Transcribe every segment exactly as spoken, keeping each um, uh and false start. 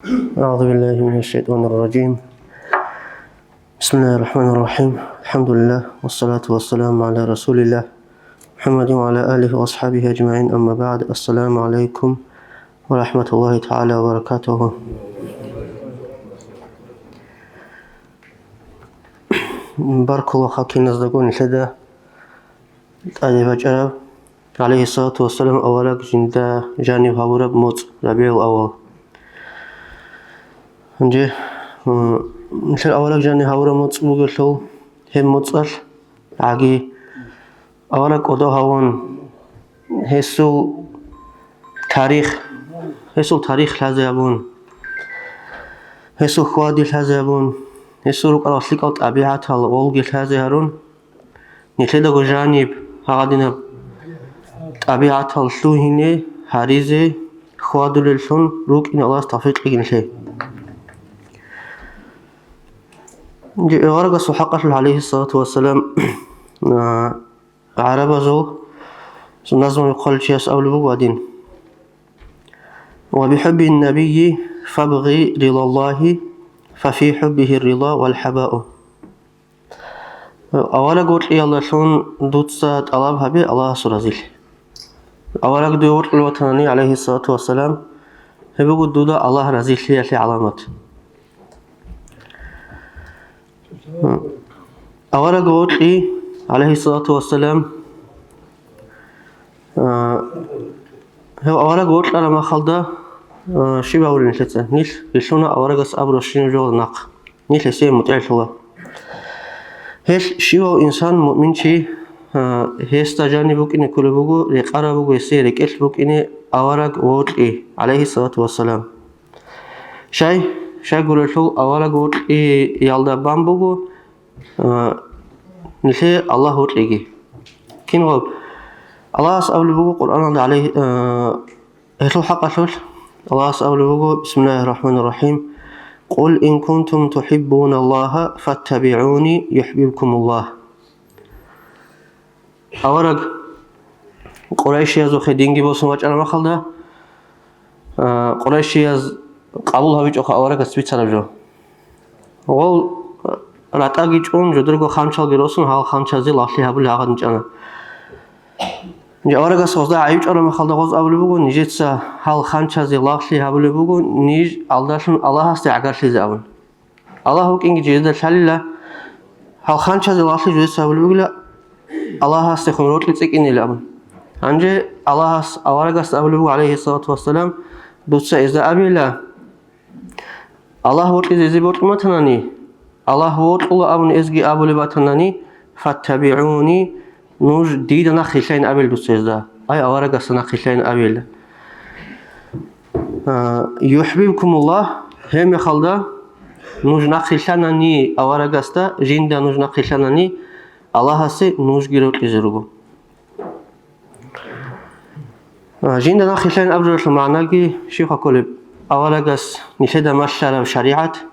أعوذ بالله من الشيطان الرجيم. بسم الله الرحمن الرحيم. الحمد لله، والصلاة والسلام على رسول الله محمد وعلى آله وأصحابه أجمعين. أما بعد. السلام عليكم ورحمة الله تعالى وبركاته. Баркула хъакиназдаго нилъеда тӀаде бачӀараб, гӀалайгьиссалату вассалам, авараг жинда жаниб гьавураб моцӀ, РабигӀул авал. Гьанже, м, нилъер авараг жаниб гьавураб моцӀ бугелъул, гьеб моцӀалъ гӀаги авараг кӀодо гьавун, гьесул тарих, гьесул тарих лъазе гьабун, гьесул хьвади лъазе гьабун, гьесул рукӀарал лъикӀал тӀабигӀатал гъолги лъазе гьарун, нилъедаго жаниб гьагъадинаб тӀабигӀатал лъугьине гьаризе хьвадулеллъун рукӀине Аллагьас тавфикъ кьеги нилъее. Аварагасул хӀакъалъулъ, гӀалайгьиссалату вассалам, а, гӀарабазул назму хъвалев чияс абулеб буго гьадин: «Ва бихӀуббин набийи фабгъи ридаллагьи, фафи хӀуббигьи рида вал хӀабаъу». Авараг вокьиялдалъун дуца тӀалаб гьабе Аллагьасул разилъи. Авараг дуе вокьулев ватанани, гӀалайгьиссалату вассалам, гьеб буго дуда Аллагь разилъиялъе гӀаламат. Авараг вокьи, гӀалайгьиссалату вассалам, а, гьев авараг вокьараб махалда, а, щиб гьавулин нилъеца? Нилъ рилълъуна аварагас абураб щинаб жо нахъ. Нилъ гьесие мутӀигӀлъула. Гьелъ щивав инсан, муъминчи, а, гьесда жаниб букӀине кколеб буго, рекъараб буго гьесие рекӀелъ букӀине авараг вокьи, гӀалайгьиссалату вассалам. Щай, щай гурелъул авараг вокьиялда бан буго, а, нилъее Аллагь вокьиги. Кингъаб? Аллагьас абулеб буго Къуръаналда гӀалайгьи-, а, гьелъул хӀакъалъулъ, Аллагьас абулеб буго, бисмиллагьир рахӀманир рахӀим: «Къул ин кунтум тухӀиббуналлагьа фаттабигӀуни юхӀбибкумуллагь». Авараг къурайшиязухъе динги босун вачӀараб махалда, а, къурайшияз къабул гьабичӀоха аварагас бицараб жо. Гъол ратӀаги чӀун, жодорго ханчалги росун, гьал ханчазе лагълъи гьабулел гьагъадин чӀана. Аварагас гъозда гӀайиб чӀвараб махалда гъоз абулеб буго, нижеца гьал ханчазе лагълъи гьабулеб буго, ниж алдалъун Аллагьасде гӀагарлъизе абун. Аллагь вукӀинги жидеда лъалила, гьал ханчазе лагълъи жидеца гьабулеб бугила, Аллагьасдехун рокьи цӀикӀкӀинилан абун. Гьанже Аллагьас аварагасда абулеб буго, гӀалайгьиссалату вассалам, дуца гьезда абила, Аллагь вокьизе гьезие бокьун батанани, Аллагь вокьула абун гьезги абулеб батанани, «ФаттабигӀуни», нуж дида нахъ рилълъайин абила дуца гьезда. Ай, аварагасда нахъ рилълъайин абила. А, «ЮхӀбибкумуллагь», гьеб мехалда нуж нахъ рилълъанани аварагасда, жинда нуж нахъ рилълъанани, Аллагьасе нужги рокьизе руго. А, жинда нахъ рилълъайин абуралъул магӀнаги щибха кколеб? Аварагас нилъеда малъараб шаригӀат,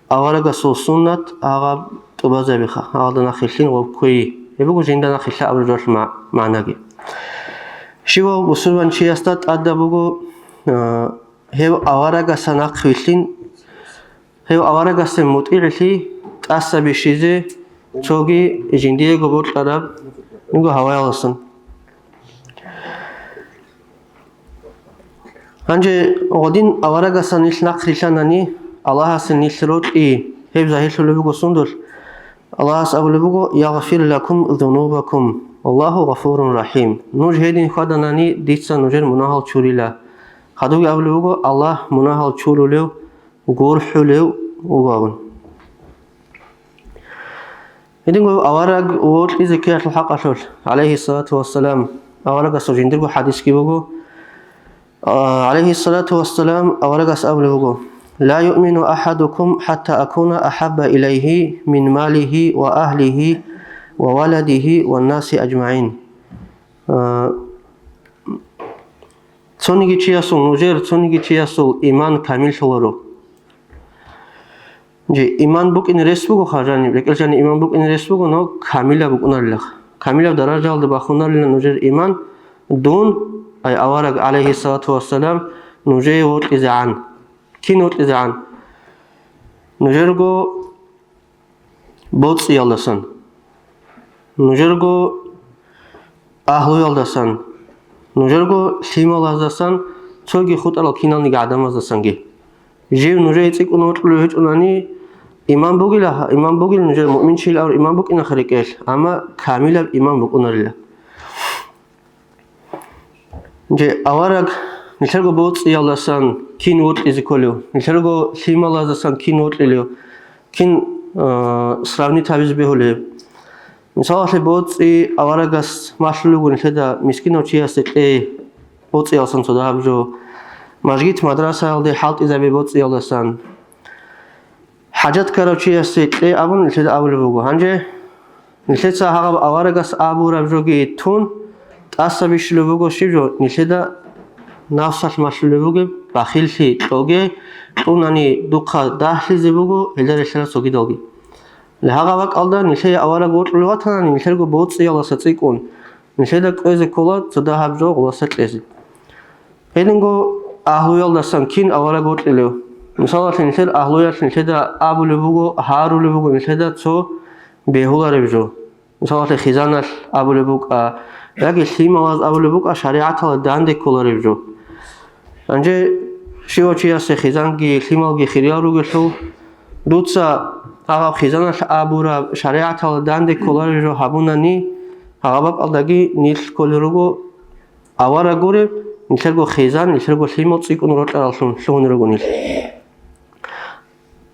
аварагасул суннат, гьагъаб тӀубазабиха, гьалда нахъ рилълъин ва кквейи. Гьеб буго жинда нахъ рилълъа абуралъул ма-, магӀнаги. Щивав бусурбанчиясда тӀадаб буго, а, гьев аварагасда нахъ рилълъин, гьев аварагасде мутӀигӀлъи тӀаса бищизе цоги жиндиего бокьараб буго гьаваялдасан. Гьанже гъодин аварагасда нилъ нахъ рилълъанани, Аллагьасе нилъ рокьи, гьеб загьирлъулеб буго сундулъ. Аллагьас абулеб буго: «Ягъфир лакум зунубакум, валлагьу гъафурун рахӀим». Нуж гьедин хьваданани, дица нужер мунагьал чурила. Хадубги абулеб буго: «Аллагь мунагьал чурулев, гурхӀулев вуго», – абун. Гьединго авараг вокьизе ккеялъул хӀакъалъулъ, гӀалайгьиссалату вассалам, аварагасул жиндирго хӀадисги буго. А, гӀалайгьиссалату вассалам, аварагас абулеб буго: «Ла юъмину ахӀадукум хӀатта акуна ахӀабба илайгьи мин малигьи ва агьлигьи ва валадигьи ван наси аджмагӀин». А, цониги чиясул, нужер цониги чиясул иман камиллъуларо. Жи, иман букӀине рес буго ха жаниб, рекӀел жаниб иман букӀине рес буго, но камилаб букӀунарилаха. Камилаб даражаялда бахунарила нужер иман, дун, ай авараг, гӀалайгьиссалату вассалам, нужее вокьизегӀан. Кин вокьизегӀан? Нужерго боцӀиялдасан, нужерго агьлуялдасан, нужерго лъималаздасан, цоги хутӀарал киналниги гӀадамаздасанги. Жив нужее цӀикӀкӀун вокьулев гьечӀонани, иман бугила, иман бугил нужер муъминчил абураб иман букӀинаха рекӀелъ, амма камилаб иман букӀунарила. Же авараг нилъерго боцӀиялдасан кин вокьизе кколев, нилъерго лъималаздасан кин вокьилев, кин, а, сравнить гьабизе бегьулеб? Мисалалъе, боцӀи аварагас малъулеб буго нилъеда мискинав чиясе кье боцӀиялдасан цо дагьаб жо, мажгит-мадрасаялде хӀалтӀизабе боцӀиялдасан. ХӀажат ккарав чиясе кье абун нилъеда абулеб буго. Гьанже нилъеца гьагъаб аварагас абураб жоги тун, тӀаса бищулеб буго щиб жо, нилъеда нафсалъ малъулеб бугеб бахиллъи кьоге, кьунани духъа дагьлъизе буго гьелда релълъарал цогидалги. Гьагъаб бакӀалда нилъее авараг вокьулев ватанани, нилъерго боцӀиялдаса цӀикӀкӀун, нилъеда кӀвезе ккола цо дагьаб жо гъолоса кьезе. Гьединго агьлуялдасан кин авараг вокьилев? Мисалалъе, нилъер агьлуялъ нилъеда абулеб буго, гьарулеб буго нилъеда цо бегьулареб жо. Мисалалъе, хизаналъ абулеб букӀа, яги лъималаз абулеб букӀа, шаригӀаталда данде кколареб жо. Гьанже щивав чиясе хизанги лъималги хириял ругелъул, дуца гьаб хизаналъ абураб шаригӀаталда данде кколареб жо гьабунани, гьагъаб бакӀалдаги нилъ кколел руго авараг гуреб, нилъерго хизан, нилъерго лъимал цӀикӀкӀун рокьараллъун лъугьунел руго нилъ.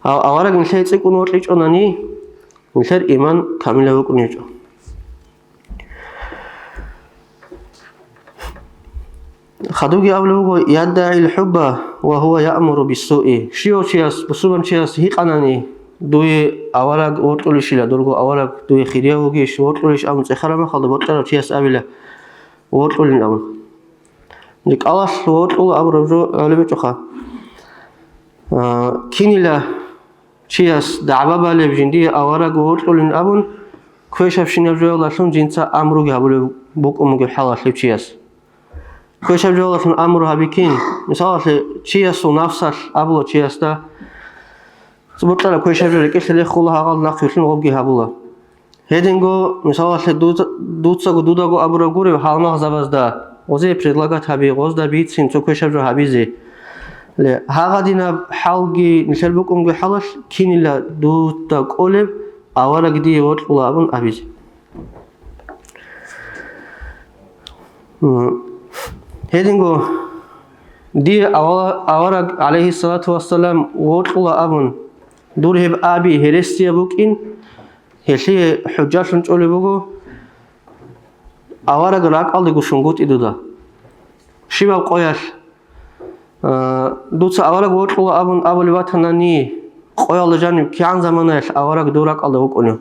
Гьав авараг нилъее цӀикӀкӀун вокьичӀонани, нилъер иман камилаб букӀунеб гьечӀо. Хадубги абулеб буго: «ЯддагӀил хӀубба ва гьува яъмуру биссуи». Щивав чияс, бусурбанчияс гьикъанани: «Дуе авараг вокьулищила, дурго авараг дуе хирияв вугищ, вокьулищ?» абун цӀехараб мехалда, бокьарав чияс абила: «Вокьулин», абун. РикӀкӀалалъ вокьула абураб жо гӀолеб гьечӀоха. А, кинила чияс дагӀба балеб жиндие авараг вокьулин абун, квешабщинаб жоялдалъун жинца амруги гьабулеб букӀун бугеб хӀалалъ гьев чияс. Квешаб жоялдалъун амру гьабикин, мисалалъе, чиясул нафсалъ абула чиясда, цо бокьараб квешаб жо рекӀелъе рехула, гьагъал нахъвилълъун гъобги гьабула. Гьединго, мисалалъе, дуца-, дуцаго дудаго абураб гуреб гьалмагъзабазда, гъозе предлагать гьаби, гъозда бицин цо квешаб жо гьабизе. Ле, гьагъадинаб хӀалги нилъер букӀунги хӀалалъ, кинила дуда кӀолеб авараг дие вокьула абун абизе. М, гьединго, дие авала-, авараг, гӀалайгьиссалату вассалам, вокьула абун, дур гьеб аби гьересияб букӀин, гьелъие хӀужжалъун чӀолеб буго, авараг ракӀалдего щунгутӀи дуда. Щибаб къоялъ, а, дуца авараг вокьула абун абулеб батанани, къоялда жаниб кигӀан заманаялъ авараг дур ракӀалда вукӀунев?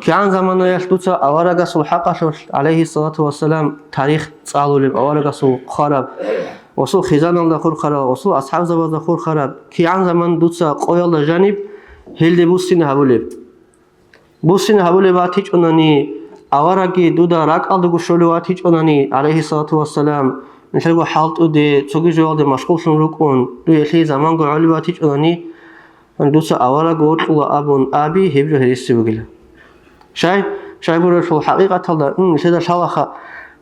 КигӀан заманаялъ дуца аварагасул хӀакъалъулъ, гӀалайгьиссалату вассалам, тарих цӀалулеб, аварагасул хъвараб, гъосул хизаналда хурхараб, гъосул асхӀабзабазда хурхараб, кигӀан заман дуца къоялда жаниб гьелде буссина гьабулеб? Буссина гьабулеб батичӀунани, аварагги дуда ракӀалдаго щолев ватичӀунани, гӀалайгьиссалату вассалам, нилъерго хӀалтӀуде, цоги жоялде машгъуллъун рукӀун, дуе гьелъие заманго гӀолеб батичӀунани, дуца авараг вокьула абун аби, гьеб жо гьереси бугила. Щай? Щайгурелъул хӀакъикъаталда, м, нилъеда лъалаха,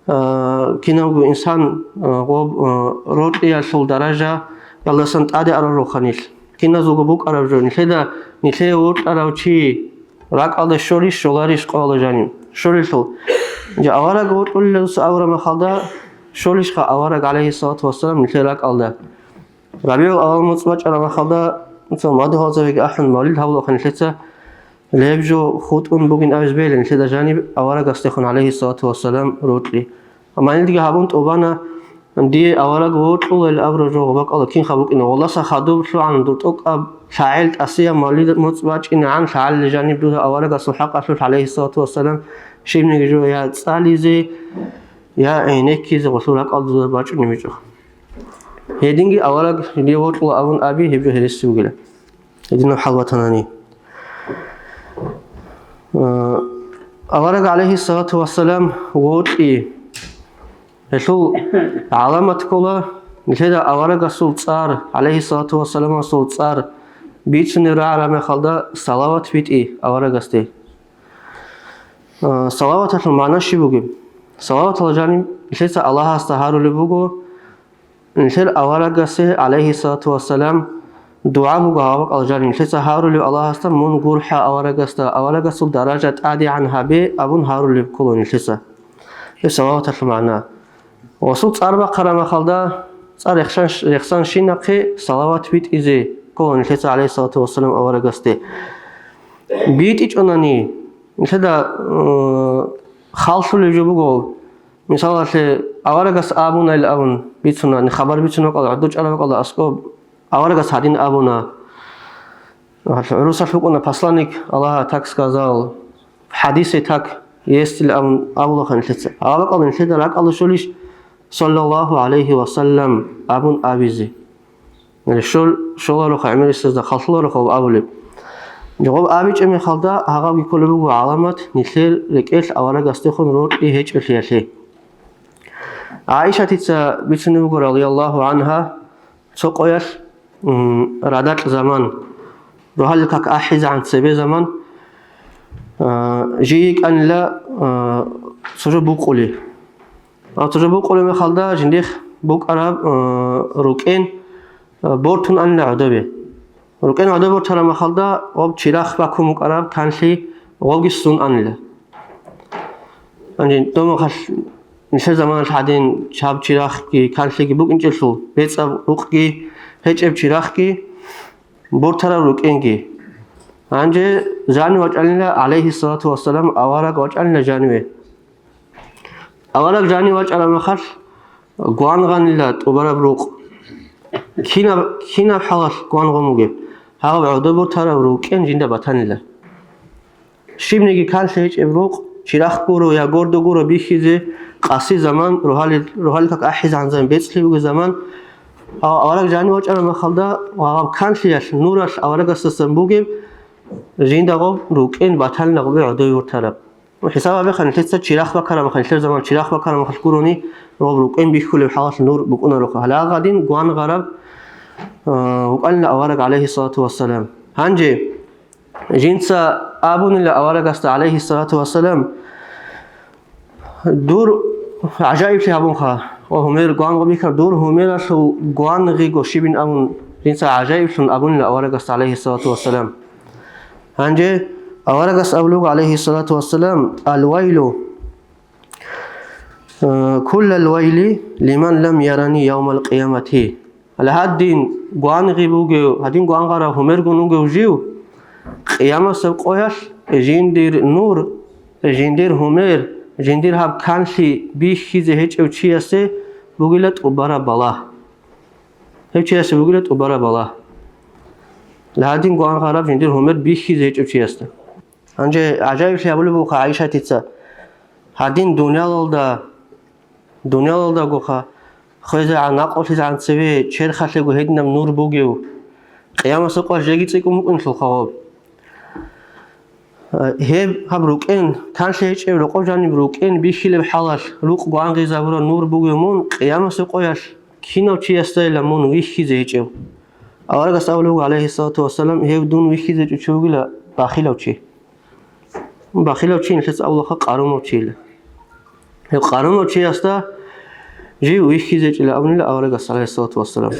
а, кинавго инсан, а, гъоб-, а, рокьиялъул даражаялдасан тӀаде арарулха нилъ. Киназулго букӀараб жо, нилъеда, нилъее вокьарав чи ракӀалда щолищ, щоларищ къоялда жанив? Щолелъул. Жа авараг вокьулелъул абураб махалда, щолищха авараг, гӀалайгьиссалату вассалам, нилъер ракӀалда? РабигӀул авал моцӀ бачӀараб махалда, нуца мадугьалзабиги ахӀун, мавлид гьабулаха нилъеца, гьеб жо хутӀун бугин абизе бегьила нилъеда жаниб аварагасдехун, гӀалайгьиссалату вассалам, рокьи. Амма гьелдги гьабун тӀубана, дие авараг вокьулел абураб жо гъобакӀала кинха букӀина, валласа хадуб лъугӀан дур тӀокӀаб лъагӀел тӀасияб мавлид моцӀ бачӀинегӀан лъагӀалиле жаниб дуда аварагасул хӀакъалъулъ, гӀалайгьиссалату вассалам, щибниги жо я цӀализе, я гӀенеккизе гъолъул ракӀалда дуда бачӀунеб гьечӀо. Гьединги авараг дие вокьула абун аби, гьеб жо гьереси бугила. Гьединаб хӀал батанани. Э, авараг, гӀалайгьиссалату вассалам, вокьи. Гьелъул гӀаламат ккола, Нилъеда аварагасул цӀар, гӀалайгьиссалату вассаламасул цӀар бицунеб рагӀараб мехалда, салават битӀи аварагасде. А, салаваталъул магӀна щиб бугеб? Салаваталда жаниб нилъеца Аллагьасда гьарулеб буго, нилъер аварагасе, гӀалайгьиссалату вассалам, дугӀа буго гьаб бакӀалда жаниб нилъеца гьарулеб Аллагьасда: «Мун гурхӀа аварагасда, аварагасул даража тӀадегӀан гьабе», – абун гьарулеб ккола нилъеца. Гьеб салаваталъул магӀна. Расул цӀар бахъараб мехалда, цӀар рехсан-, рехсанщинахъе салават битӀизе ккола нилъеца, гӀалайгьиссалату вассалам, аварагасде. БитӀичӀонани, нилъеда, э, халлъулеб жо буго, мисалалъе, аварагас абунайилан абун бицунани, хабар бицун вакӀала, гӀодов чӀарав вакӀала аскӀоб, аварагас гьадин абуна. ГӀурусалъ вукӀуна посланник Аллаха, так сказал, в хадисе так есть или абун абулаха нилъеца. Гьаб бакӀалда нилъеда ракӀалде щолищ, саллаллаху гӀалайгьи ва саллам абун абизе? Яни щол-, щолароха гӀемерисезда, халлъулароха гьаб абулеб. Гьаб абичӀеб мехалда, гьабги кколеб буго гӀаламат нилъер рекӀелъ аварагасдехун рокьи гьечӀолъиялъе. ГӀаишатица бицунеб буго, радияллаху гӀангьа, цо къоялъ, м, радакь заман, рогьалил как ахӀизегӀан цебе заман, а, жий йикӀанила, а, цо жо букъулей. А цо жо букъулеб мехалда жиндихъ букӀараб, а, рукӀен, а, бортун анила гӀодобе. РукӀен гӀодобе бортараб мехалда, гъоб чирахъ бакун букӀараб канлъи гъобги ссун анила. Гьанже доб мехалъ нилъер заманалъ гӀадин гьаб чирахъги канлъиги букӀинчӀелъул, бецӀаб рукъги гьечӀеб чирахъги, бортараб рукӀенги. Гьанже жанив вачӀанила, гӀалайгьиссалату вассалам, авараг вачӀанила жаниве. Авараг жанив вачӀараб мехалъ, гвангъанила тӀубараб рукъ. Кинаб, кинаб хӀалалъ гвангъун бугеб? Гьаб гӀодобе бортараб рукӀен жинда батанила. Щибниги канлъи гьечӀеб рукъ, чирахъ гуро я гордо гуро бихьизе, къаси заман, рогьалил, рогьалил как ахӀизегӀан заман, бецӀлъи бугеб заман. Гьав-, авараг жанив вачӀараб мехалда ва гьаб канлъиялъ, нуралъ аварагасдасан бугеб, жинда гъоб рукӀен батанила гъобе гӀодобе бортараб. ХӀисаб гьабеха, нилъеца чирахъ бакараб мехалъ, нилъер заман чирахъ бакараб мехалъ гурони, гъоб рукӀен бихьулеб хӀалалъ нур букӀунароха. Гьале гьадин гвангъараб, а, вукӀанила авараг, гӀалайгьиссалату вассалам. Гьанже жинца абунила аварагасда, гӀалайгьиссалату вассалам, дур гӀажаиблъи гьабунха, ва гьумер гвангъи бихьа, дур гьумералъул гвангъиго щибин абун, жинца гӀажаиблъун абунила аварагасда, гӀалайгьиссалату вассалам. Гьанже аварагас абулеб буго, гӀалайгьиссалату вассалам: «Алвайлу, э, куллал вайли лиман лам ярани явмал къиямати». Гьале гьадин гвангъи бугев, гьадин гвангъарав гьумергун вугев жив, къиямасеб къоялъ жиндир нур, жиндир гьумер, жиндир гьаб канлъи бихьизе гьечӀев чиясе бугила тӀубараб балагь. Гьев чиясе бугила тӀубараб балагь. Гьадин гвангъараб жиндир гьумер бихьизе гьечӀев чиясда. Гьанже гӀажаиблъи гьабулеб бугоха ГӀайшатица, гьадин дуниялалда, дуниялалдагоха хвезегӀан, накъулъизегӀан цеве черхалъего гьединаб нур бугев, къиямасеб къоялъ жеги цӀикӀкӀун букӀинлъулха гъоб. Гьеб гьаб рукӀен, канлъи гьечӀеб рокъоб жаниб рукӀен бихьилеб хӀалалъ, рукъ гвангъизабураб нур бугев мун, къиямасеб къоялъ кинав чиясдайилан мун вихьизе гьечӀев? Аварагас абулеб буго, гӀалайгьиссалату вассалам: «Гьев дун вихьизе гьечӀев чи вугила бахилав чи». Бахилав чи нилъеца абулаха къарумав чийила. Гьев къарумав чиясда жив вихьизе гьечӀила абунила аварагас, гӀалайгьиссалату вассалам.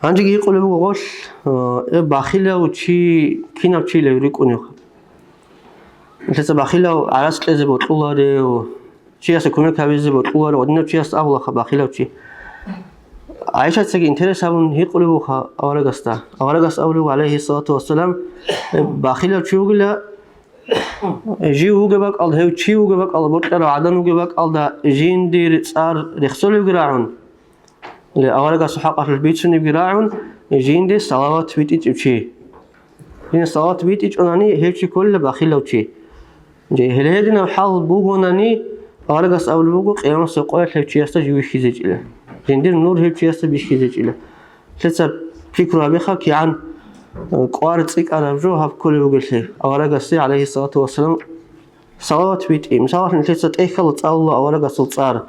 Гьанжеги гьикъулеб буго гъолъ, э, э, бахилав чи кинав чийилан рикӀкӀунев? Нилъеца бахилав гӀарац кьезе бокьуларев, чиясе кумек гьабизе бокьуларев, гьадинав чиясда абулаха бахилав чи. ГӀайшатицаги интерес гьабун гьикъулеб бугоха аварагасда. Аварагас абулеб буго, гӀалайгьиссалату вассалам, э, бахилав чи вугила, жив вугеб бакӀалда, гьев чи вугеб бакӀалда, бокьарав гӀадан вугеб бакӀалда жиндир цӀар рехсолевги рагӀун, ле, аварагасул хӀакъалъулъ бицунебги рагӀун, жинде салават битӀичӀев чи. Жинде салават битӀичӀонани, гьев чи кколила бахилав чи. Же гьеле гьединаб хӀал бугонани, аварагас абулеб буго, къиямасеб къоялъ гьев чиясда жив вихьизечӀила. Жиндир нур гьев чиясда бихьизечӀила. Лъица пикру гьабеха, кигӀан, э, кӀвар цӀикӀкӀараб жо гьаб кколеб бугелъи, аварагасе, гӀалайгьиссалату вассалам, салават битӀи. Мисалалъ, нилъеца тӀехьалда цӀалула аварагасул цӀар.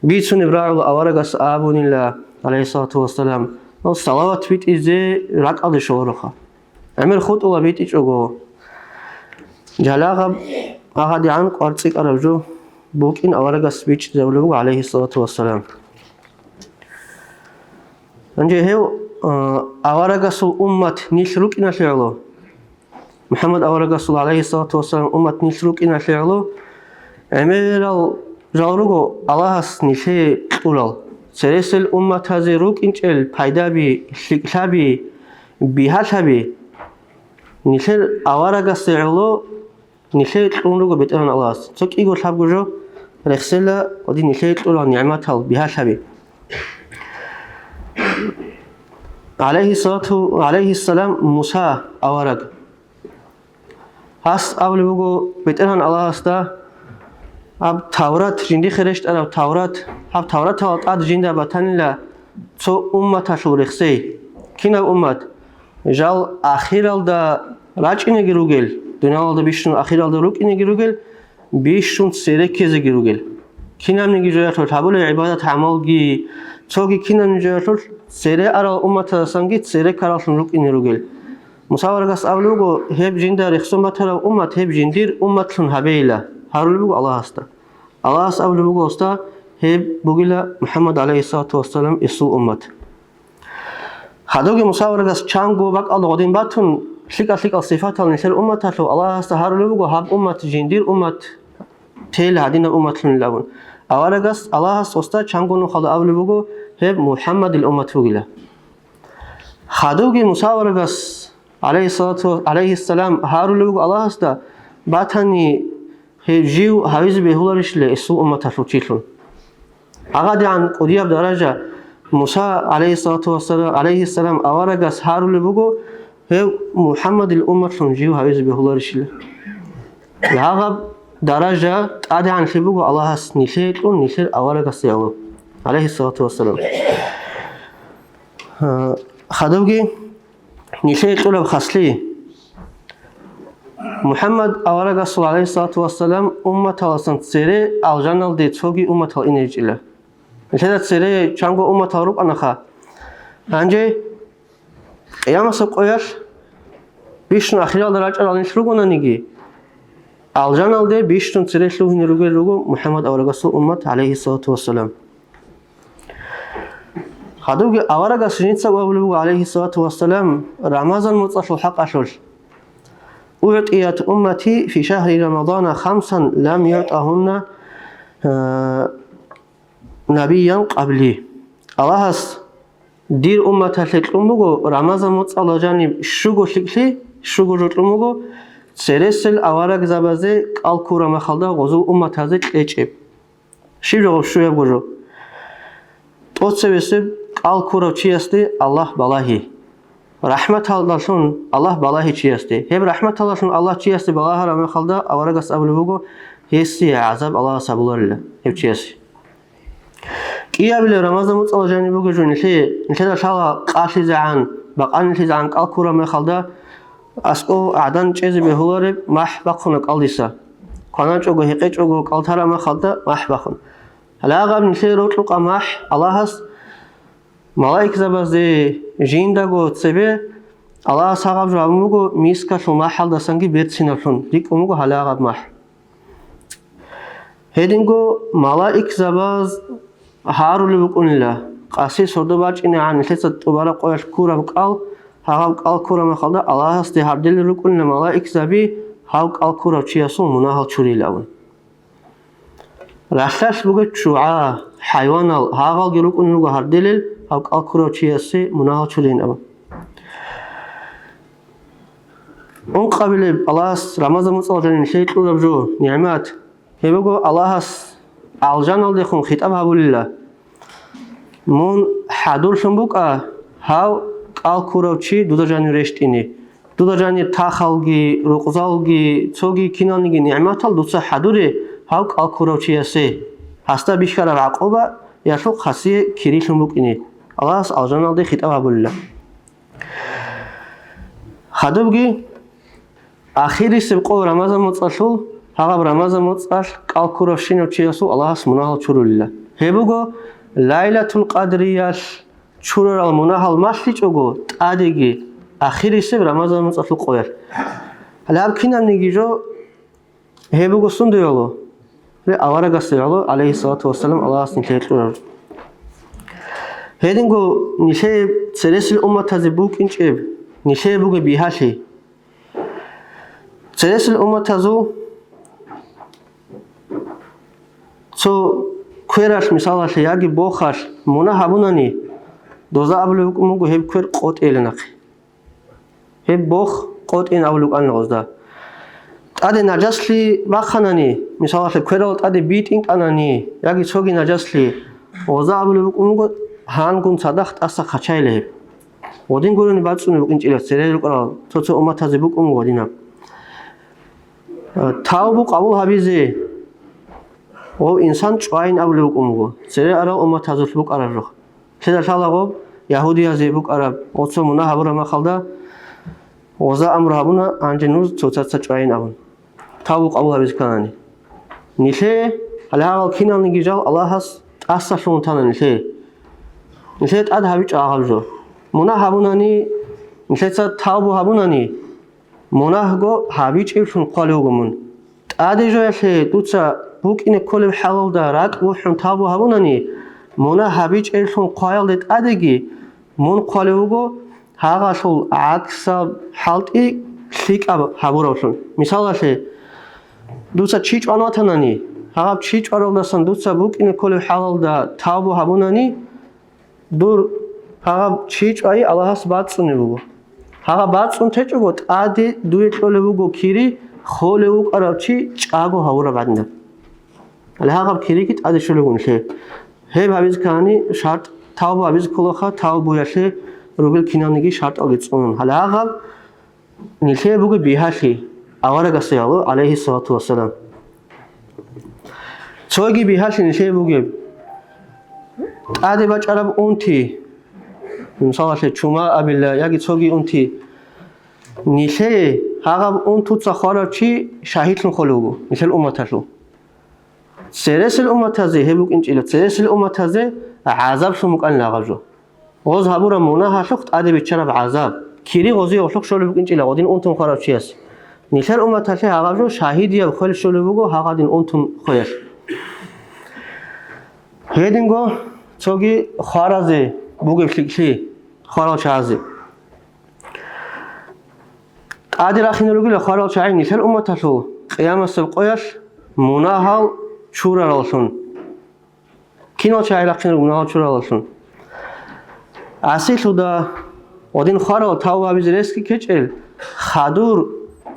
Бицунеб рагӀула аварагас абунила, гӀалайгьиссалату вассалам, салават битӀизе ракӀалде щолароха. ГӀемер хутӀула битӀичӀого. Жалагъаб агъадигӀан кӀвар цӀикӀкӀараб жо букӀин аварагас бичӀчӀизабулеб буго, гӀалайгьиссалату вассалам. Гьанже гьев, а, аварагасул уммат нилъ рукӀиналъе гӀоло, МухӀаммад аварагасул, гӀалайгьиссалату вассалам, уммат нилъ рукӀиналъе гӀоло, гӀемерал жал руго Аллагьас нилъее кьурал, цересел умматазе рукӀинчӀел пайдаби, лъикӀлъаби, бигьалъаби нилъер аварагасде гӀоло нилъее кьун руго БетӀергьан Аллагьас. Цо кӀиго лъабго жо рехсела ва дин нилъее кьурал нигӀматал бигьалъаби. ГӀалайгьиссалату, гӀалайгьиссалам, Муса авараг. Гьас абулеб буго БетӀергьан Аллагьасда, гьаб Таврат, жиндихъе рещтӀараб Таврат, гьаб Тавраталда тӀад жинда батанила цо умматалъул рехсей. Кинаб уммат? Жал ахиралда рачӀинеги ругел, дуниялалда бищун ахиралда рукӀинеги ругел, бищун цере ккезеги ругел. Кинабниги жоялъулъ гьабулеб гӀибадат-гӀамалги, цоги кинабниги жоялъулъ цере арал умматаздасанги цере ккараллъун рукӀине ругел. Муса аварагас абулеб буго, гьеб жинда рехсон батараб уммат, гьеб жиндир умматлъун гьабейила, гьарулеб буго Аллагьасда. Аллагьас абулеб буго гьесда, гьеб бугила МухӀаммад, гӀалайгьиссалату вассалам, эсул уммат. Гьадинги Муса аварагас чанго бакӀалда гъодин батун, лъикӀал-лъикӀал сифатал нилъер умматалъул Аллагьасда гьарулеб буго, гьаб уммат жиндир уммат тейила гьадинаб умматлъунилан абун. Аварагас Аллагьас гьесда чанго нухалда абулеб буго, гьеб МухӀаммадил уммат бугила. Гьадинги Муса аварагас, гӀалайгьиссалату, гӀалайгьиссалам, гьарулеб буго Аллагьасда, батани, гьев жив гьавизе бегьуларищила эсул умматалъул чилъун? АгъадигӀан кӀудияб даража Муса, гӀалайгьиссалату вассалам, гӀалайгьиссалам, аварагас гьарулеб буго, гьев МухӀаммадил умматлъун жив гьавизе бегьуларищила. Гьагъаб даража тӀадегӀанлъи буго Аллагьас нилъее кьун нилъер аварагасде гӀоло, гӀалайгьиссалату вассалам. Гьа, гьадинги нилъее кьураб хаслъи. МухӀаммад аварагасул, гӀалайгьиссалату вассалам, умматаласан цере алжаналде цоги умматал инаричӀила. Нилъеда цере чанго умматал рукӀанаха. Гьанже къиямасеб къоялъ бищун ахиралда рачӀарал нилъ ругонаниги, алжаналде бищун цере лъугьине ругел руго МухӀаммад аварагасул уммат, гӀалайгьиссалату вассалам. Гьадинги аварагас жинцаго абулеб буго, гӀалайгьиссалату вассалам, Рамазан моцӀалъул хӀакъалъулъ: «أعطيت أمتي في شهر رمضان خمسا لم يعطهن، э, نبي قبلي». Аллагьас дир умматалъе кьун буго Рамазан моцӀалда жаниб щуго лъикӀлъи, щуго жо кьун буго, цересел аварагзабазе кӀал ккураб мехалда гъозул умматазе кьечӀеб. Щиб жо гъоб щуябго жо? ТӀоцебесеб кӀал ккурав чиясде Аллагь балагьи. РахӀматалдалъун Аллагь балагьи чиясде. Гьеб рахӀматалдалъун Аллагь чиясде балагьараб мехалда аварагас абулеб буго, гьесие гӀазаб Аллагьас гьабуларила гьев чиясе. КӀиабилеб Рамазан моцӀалда жаниб бугеб жо нилъее, нилъеда лъала къалъизегӀан, бакъанилъизегӀан кӀал ккураб мехалда, аскӀов гӀадан чӀезе бегьулареб махӀ бахъуна кӀалдиса. КваначӀого, гьекъечӀого кӀал тараб мехалда махӀ бахъун. Гьале гьаб нилъее рокьукъа махӀ Аллагьас малаикзабазде жиндаго цебе Аллагьас гьаб жо гьабун буго мискалъул махӀалдасанги берцинаблъун рикӀкӀун буго гьале гьаб махӀ. Гьединго малаикзабаз гьарулеб букӀунила, къаси сордо бачӀинегӀан нилъеца тӀубараб къоялъ ккураб кӀал, гьагъаб кӀал ккураб мехалда Аллагьасде гьардилел рукӀунила малаикзаби гьав кӀал ккурав чиясул мунагьал чурийилан абун. Ралъдалъ бугеб ччугӀа, хӀайванал, гьагъалги рукӀунел руго гьардилел гьав кӀал ккурав чиясе мунагьал чурийин абун. Ункъабилеб Аллагьас Рамазан моцӀалда жаниб нилъее кьураб жо, нигӀмат, гьеб буго Аллагьас алжаналдехун хитӀаб гьабулила: «Мун хӀадурлъун букӀа гьав кӀал ккурав чи дуда жанив рещтӀине. Дуда жанир тахалги, рукъзалги, цоги киналниги нигӀматал дуца хӀадуре гьав кӀал ккурав чиясе, гьасда бихьараб гӀакъубаялъухъ гьасие кирилъун букӀине», Аллагьас алжаналде хитӀаб гьабулила. Гьадубги ахирисеб къо Рамазан моцӀалъул, гьагъаб Рамазан моцӀалъ кӀал ккуравщинав чиясул Аллагьас мунагьал чурулила. Гьеб буго Лайлатул Къадриялъ чурарал мунагьал малъичӀого тӀадеги ахирисеб Рамазан моцӀалъул къоялъ. Гьале гьаб кинабниги жо, гьеб буго сундуялъул? Гьеб аварагасдеялъул, гӀалайгьиссалату вассалам, Аллагьас нилъее кьураб. Гьединго нилъее цересел умматазе букӀинчӀеб, нилъее бугеб бигьалъи. Цересел умматазул цо квералъ, мисалалъе, яги бохалъ мунагь гьабунани, доза абулеб букӀун буго гьеб квер къотӀейилан нахъе. Гьеб бох къотӀин абулеб букӀанила гъозда. ТӀаде нажаслъи бахъанани, мисалалъе, кверал тӀаде битӀин тӀанани, яги цоги нажаслъи, гъозда абулеб букӀун буго, гьангун цадахъ тӀаса хъачайила гьеб. Гъодин гурони бацӀцӀунеб букӀинчӀила цере рукӀарал цо-цо умматазе букӀун буго гъодинаб. Тавбу къабул гьабизе гъов инсан чӀвайин абулев вукӀун вуго, цере арал умматазулъ букӀараб жо. Лъида лъала гъоб ягьудиязе букӀараб, гъо цо мунагь гьабураб махалда, гъоза амру гьабуна, гьанже нуж цоцаца чӀвайин абун. Тавбу къабул гьабизе кканани. Нилъее, гьале гьагъал киналниги жал Аллагьас тӀасалъугьун тана нилъее. Нилъее тӀад гьабичӀо гьагъаб жо. Мунагь гьабунани, нилъеца тавбу гьабунани, мунагьго гьабичӀеблъун хъвалев вуго мун. ТӀаде жоялъе дуца букӀине кколеб хӀалалда ракӀ бухӀун тавбу гьабунани, мунагь гьабичӀеблъун хъваялде тӀадеги мун хъвалев вуго гьагъалъул гӀаксаб хӀалтӀи лъикӀаб гьабуравлъун. Мисалалъе, дуца чи чӀван ватанани, гьагъаб чи чӀваралдасан дуца букӀине кколеб хӀалалда тавбу гьабунани, дур гьагъаб чи чӀвай Аллагьас бацӀцӀунеб буго. Гьагъаб бацӀцӀун течӀого, тӀаде дуе кьолеб буго кири, холев вукӀарав чи чӀаго гьавураб гӀадинаб. Гьале гьагъаб кириги тӀаде щолеб бугин лъе. Гьеб гьабизе ккани шартӀ, тавбу гьабизе кколаха, тавбуялъе ругел киналниги шартӀалги цӀунун. Гьале гьагъаб нилъее бугеб бигьалъи, аварагасдеялъул, гӀалайгьиссалату вассалам. Цоги бигьалъи нилъее бугеб. ТӀаде бачӀараб унти, мисалалъе, чума абила яги цоги унти. Нилъее гьагъаб унтуца хварав чи шагьидлъун холев вуго, нилъер умматалъул. Цересел умматазе гьеб букӀинчӀила, цересел умматазе гӀазаблъун букӀанила гьагъаб жо. Гъоз гьабураб мунагьалъухъ тӀаде биччараб гӀазаб, кири гъозие гъолъухъ щолеб букӀинчӀила гъодин унтун хварав чияс. Нилъер умматалъе гьагъаб жо шагьидияб хвел щолеб буго гьагъадин унтун хвеялъ. Гьединго цоги хваразе бугеб лъикӀлъи, хварал чагӀазе. ТӀаде рахине ругила хварал чагӀи нилъер умматалъул къиямасеб къоялъ мунагьал чурараллъун. Кинал чагӀи рахъине руго мунагьал чуралаллъун? ГӀасилъуда ва дин хварал тавба гьабизе ресги ккечӀел, хадур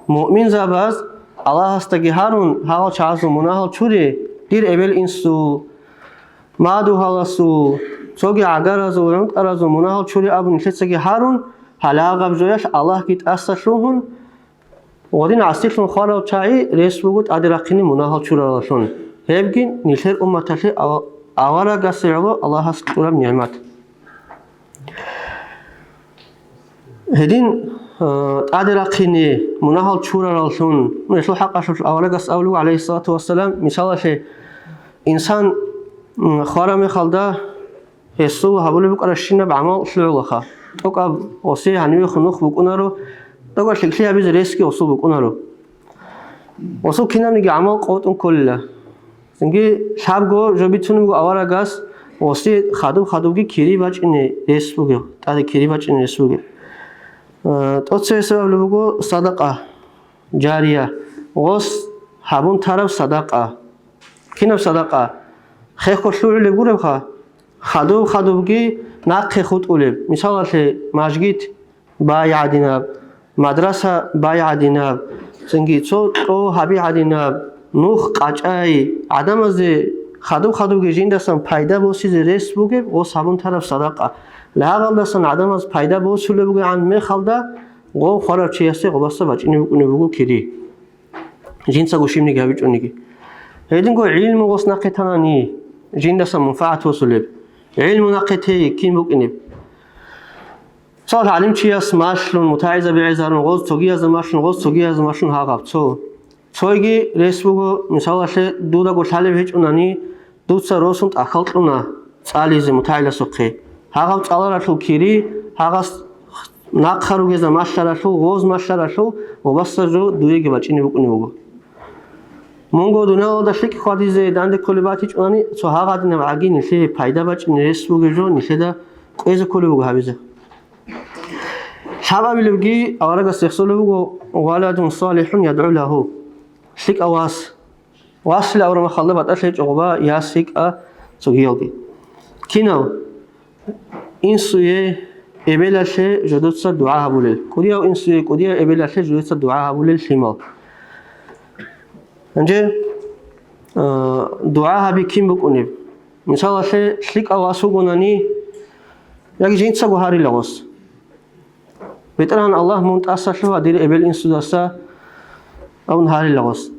муъминзабаз Аллагьасдаги гьарун, гьагъал чагӀазул мунагьал чуре, дир эбел-инсул, мадугьаласул, цоги гӀагаразул, гӀунтӀаразул мунагьал чуре абун нилъецаги гьарун, гьалагъаб жоялъ Аллагьги тӀаса лъугьун, гъодин гӀасилъун хварал чагӀи рес буго тӀаде рахъине мунагьал чуралаллъун. Гьебги нилъер умматалъе ав-, аварагасде гӀоло Аллагьас кьураб нигӀмат. Гьедин, а, тӀаде рахъине мунагьал чурараллъун, ну, гьелъул хӀакъалъулъ аварагас абулев, гӀалайгьиссалату вассалам, мисалалъе, инсан, м, хвараб мехалда, гьесул гьабулеб букӀарабщинаб гӀамал лъугӀулаха. ТӀокӀаб гъосе гьанивехун нух букӀунаро, тӀокӀаб лъикӀлъи гьабизе ресги гъосул букӀунаро. Гъосул кинабниги гӀамал къотӀун кколила. Цинги лъабго жо бицунеб буго аварагас гъосе хадуб-хадубги кири бачӀине рес бугеб, тӀаде кири бачӀине рес бугеб. Э, тӀоцебесеб абулеб буго садакъа жария. Гъос гьабун тараб садакъа. Кинаб садакъа? Хехго лъугӀулеб гуребха, хадуб-хадубги нахъе хутӀулеб, мисалалъе, мажгит бай гӀадинаб, мадраса бай гӀадинаб, цинги цо кьо гьаби гӀадинаб, нух къачӀай, гӀадамазе хадуб-хадубги жиндасан пайда босизе рес бугеб гъос гьабун тараб садакъа. Лагъалдасан гӀадамаз пайда босулеб бугегӀан мехалда, гъов хварав чиясе гъобаса бачӀине букӀунеб буго кири. Жинцаго щибниги гьабичӀониги. Гьединго гӀилму гъос нахъе танани, жиндаса мунфагӀат босулеб. ГӀилму нахъе тей кин букӀинеб? Мисал, гӀалимчияс малъун, мутагӀилзаби гӀезарун, гъоз цогиязда малъун, гъоз цогиязда малъун гьагъаб цо. Цойги рес буго, мисалалъе, дудаго лъалеб гьечӀунани, Дуца росун тӀахьал кьуна цӀализе мутагӀиласухъе. Гьагъаб цӀаларалъул кири, гьагъас нахъа ругезда малъаралъул, гъоз малъаралъул, гъобасда жо дуеги бачӀине букӀунеб буго. Мунго дуниялалда лъикӀ хьвадизе данде кколеб батичӀони, цо гьагъадинаб гӀаги нилъее пайда бачӀине рес бугеб жо нилъеда кӀвезе кколеб буго гьабизе. Лъабабилебги аварагас рехсолеб буго: «Валадун салихӀун ядгӀу лагьу», лъикӀав вас. Васила аврамахалда батӀалъи гьечӀо гъоба яс йикӀа цогиялги. Кинав? Инсуе, эбелалъе жодоца дугӀа гьабулел. КӀудияв инсуе, кӀудияв эбелалъе жодоца дугӀа гьабулел лъимал. Гьанже, а, дугӀа гьаби кин букӀунеб? Мисалалъе, лъикӀав вас вугонани, яги жинцаго гьарила гъос. БетӀергьан Аллагь, мун тӀаса лъугьа дир эбел-инсудаса, абун гьарила гъос.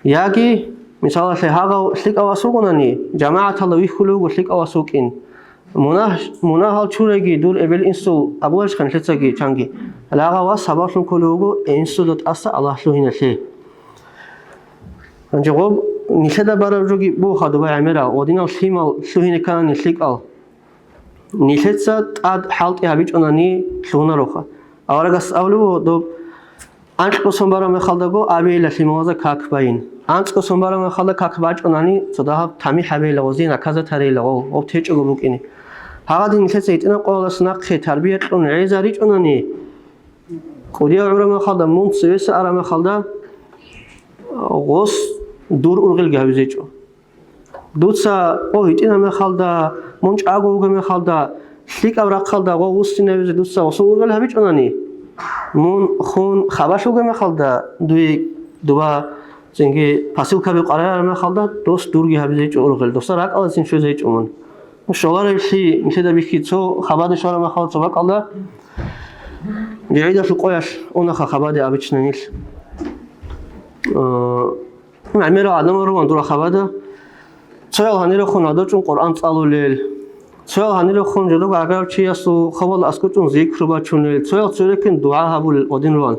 Яги, мисалалъе, гьагъав лъикӀав вас вугонани, жамагӀаталда вихьулев вуго лъикӀав вас вукӀин. Мунагь-, мунагьал чуреги дур эбел-инсул абуларищха нилъецаги чанги, гьагъав вас сабаблъун кколев вуго инсуда тӀаса Аллагь лъугьиналъе. Гьанже гъоб нилъеда бараб жоги бугоха, доба гӀемерал, гъодинал лъимал лъугьине кканани лъикӀал. Нилъеца тӀад хӀалтӀи гьабичӀонани лъугьунароха. Аварагас абулеб буго, доб анкьго сон бараб мехалдаго абейила лъималазда как байин. АнцӀго сон бараб мехалда как бачӀонани, цо дагьаб тамихӀ гьабейила, гъозие наказать гьарейила, гъов, гъов течӀого букӀине. Гьагъадин нилъеца гьитӀинаб къоялъ нахъе тарбия кьун гӀезаричӀонани, кӀудияв гӀураб мехалда, мун цевеса араб мехалда, гъос дур ургъелги гьабизечӀо. Дуца гъо гьитӀинаб мехалда, мун чӀаго вугеб мехалда, лъикӀаб рахъалда гъо вуссинавизе дуца гъосул ургъел гьабичӀонани, мун хун хабалъ вугеб мехалда, дуе дуба цинги посылкаби къварараб мехалда, дос дурги гьабизечӀо ургъел, досда ракӀалдасин щвезечӀо мун. Щоларевлъи нилъеда бихьи, цо хабаде щвараб мехалда цо бакӀалда, жигӀидалъул къоялъ унаха хабаде обычно нилъ. Э, ГӀемерал гӀадамал руган дура хабада. Цоял гьанирехун гьадочӀун Къуръан цӀалулел. Цоял гьанирехун жодого гӀагар чиясул хабал аскӀочӀун зикру бачунел. Цоял церекин дугӀа гьабулел гъодин руган.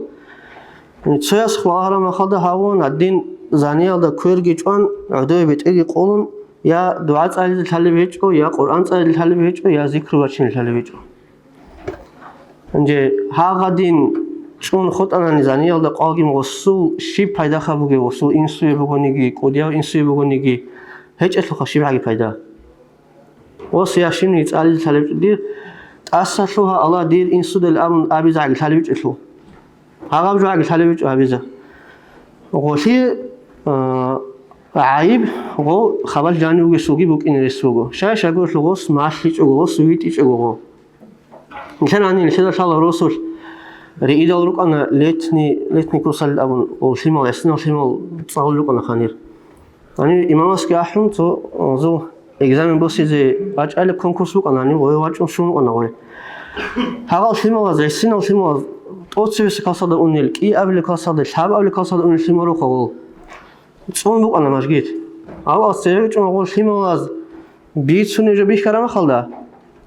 Цояс хвагьараб мехалда гьавун гьадин заниялда кверги чӀван, гӀодове бетӀерги къолун, я дугӀа цӀализе лъалеб гьечӀо, я Къуръан цӀализе лъалеб гьечӀо, я зикру бачине лъалеб гьечӀо. Гьанже гьагъадин чӀун хутӀанани заниялда къалгин гъосул щиб пайдаха бугеб, гъосул инсуе бугониги, кӀудияв инсуе бугониги, гьечӀелъулха щибгӀаги пайда. Гъос ящинниги цӀализе лъалеб чӀо дир, тӀаса лъугьа Аллагь дир инсудал абун абизгӀаги лъалеб чӀелъул. Гьагъаб жогӀаги лъалеб чӀо гьабиза. Гъолъи, а, гӀайиб, гъо хабал жанив вугесулги букӀине рес буго. Шай-шагуралъув гъос малъичӀого, гъос витӀичӀого гъо. Нилъер гьанир нилъеда лъала росулъ риидал рукӀана летний, летний курсалил абун, о, лъимал, ясинал лъимал цӀалулел рукӀана ханир. Гьанир имамасги ахӀун, цо, о, зу экзамен босизе вачӀайилаб конкурс букӀана, гьанив гъой вачӀун щун рукӀана гъой. Гьагъал лъималаз, гӀисинал лъималаз, тӀоцебесеб классалда унел, кӀиабилеб классалда, лъабабилеб классалда унел лъимал рухъа гъол. ЦӀун букӀана мажгит. Гьав ас цеве чӀун гъол лъималаз бицунеб жо бихьараб мехалда,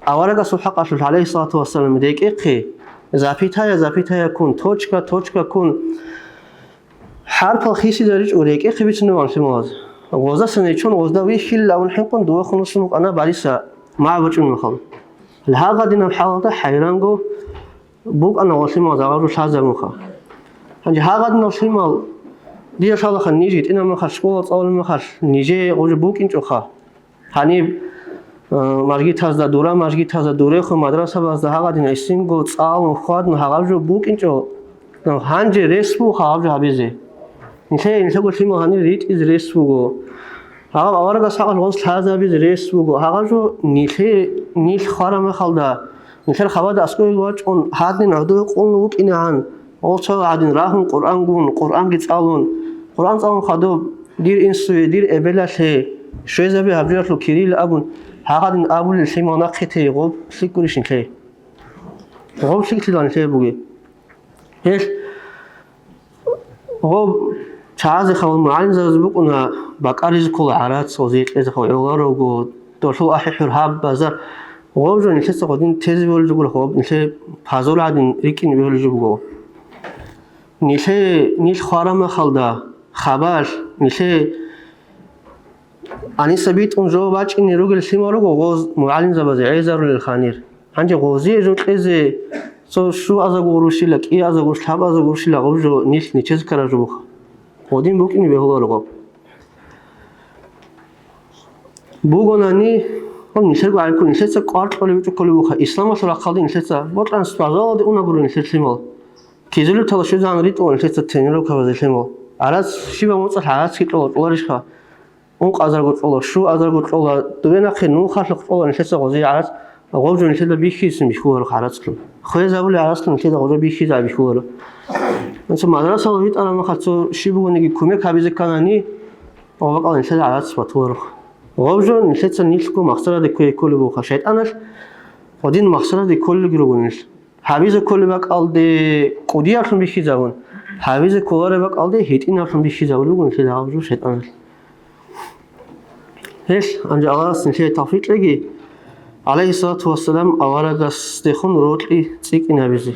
аварагасул хӀакъалъулъ, гӀалайгьиссалату вассалам, рекӀехъе, запятая, запятая ккун, точка, точка ккун, хӀарпал хисизаричӀо рекӀехъе бицунеб лъималаз. Гъоздасан нечон гъозда вихьилилан абун хӀинкъун дувахун вуссун вукӀана Бариса магӀу бачӀунеб мехалда. Гьагъадинаб хӀалалда хӀайранго букӀана гъо лъимал гьагъаб жо лъазабунха. Гьанже гьагъадинал лъимал, дие лъалаха, ниж гьитӀинаб мехалъ, школа цӀалулеб мехалъ, нижее гъо жо букӀинчӀоха. Гьаниб, э, мажгитазда, дура мажгитазда, дурехун мадрасабазда гьагъадин гӀисинго цӀалун, хьвадун гьагъаб жо букӀинчӀо. Гьанже рес бугоха гьаб жо гьабизе. Нилъее, нилъего лъимал гьанир ритӀизе рес буго. Гьагъаб аварагас хӀакъалъ гъоз лъазабизе рес буго. Гьагъаб жо нилъее, нилъ хвараб мехалда, нилъер хабада аскӀовел вачӀун, гьадин гӀодове къулун вукӀинегӀан, гъол цо гьадин рагьун Къуръан гун, Къуръанги цӀалун, Къуръан цӀалун хадуб, дир инсуе, дир эбелалъе, щвезабе гьаб жоялъул кирил абун, гьагъадин абулел лъимал нахъе тей гъоб лъикӀ гурищ нилъее? Гъоб лъикӀлъилан нилъее бугеб. Гьел гъоб чагӀазехъа ва мугӀалимзабазе букӀуна бакӀаризе ккола гӀарац, гъозие кьезехъа гӀоларуго, долъул ахӀи-хӀур гьаб, базар. Гъоб жо нилъеца гъодин тезе бегьулеб жо гуро, гъоб нилъее пазул гӀадин рикӀкӀине бегьулеб жо буго. Нилъее, нилъ хвараб мехалда, хабалъ, нилъее Гьаниса битӀун жо бачӀине ругел лъимал руго гъоз мугӀалимзабазе гӀезарулел ханир. Гьанже гъозие жо кьезе цо щуазаго гъурущила, кӀиазаго, лъабазаго гъурущила гъоб жо нилъ нечез ккараб жо буха. Гъодин букӀине бегьуларо гъоб. Бугонани, гьаб нилъерго гӀайккун, нилъеца кӀвар кьолеб гьечӀо кколеб буха. Исламалъул рахъалде нилъеца бокьанас базалалде унагури нилъер лъимал. Кизилутала щвезегӀан ритӀула нилъеца тренировкабазе лъимал. Гьарац щибаб моцӀалъ гьарацги кьола, кьоларищха? Ункъазарго кьола, щуазарго кьола, дубе нахъе нухалъухъ кьола нилъеца гъозие гӀарац, гъоб жо нилъеда бихьизин бихьуларо гьарацлъун. Хвезабулеб гӀарац нилъеда гъоб жо бихьизаб бихьуларо. АнцӀ мадрасалда витӀараб мехалъ цо щиб бугониги кумек гьабизе кканани, гъоб бакӀалда нилъеда гӀарац батуларо. Гъоб жо нилъеца нилъго махсараде кквей кколеб буха. ШайтӀаналъ гъодин махсараде кколелги руго нилъ. Гьабизе кколеб бакӀалде кӀудияблъун бихьизабун, гьабизе кколареб бакӀалде гьитӀинаблъун бихьизабулеб буго нилъеда гъоб жо шайтӀаналъ. Гьелъ, гьанже Аллагьас нилъее тавфикъ кьеги, гӀалайгьиссалату вассалам аварагасдехун рокьи цӀикӀкӀинабизе.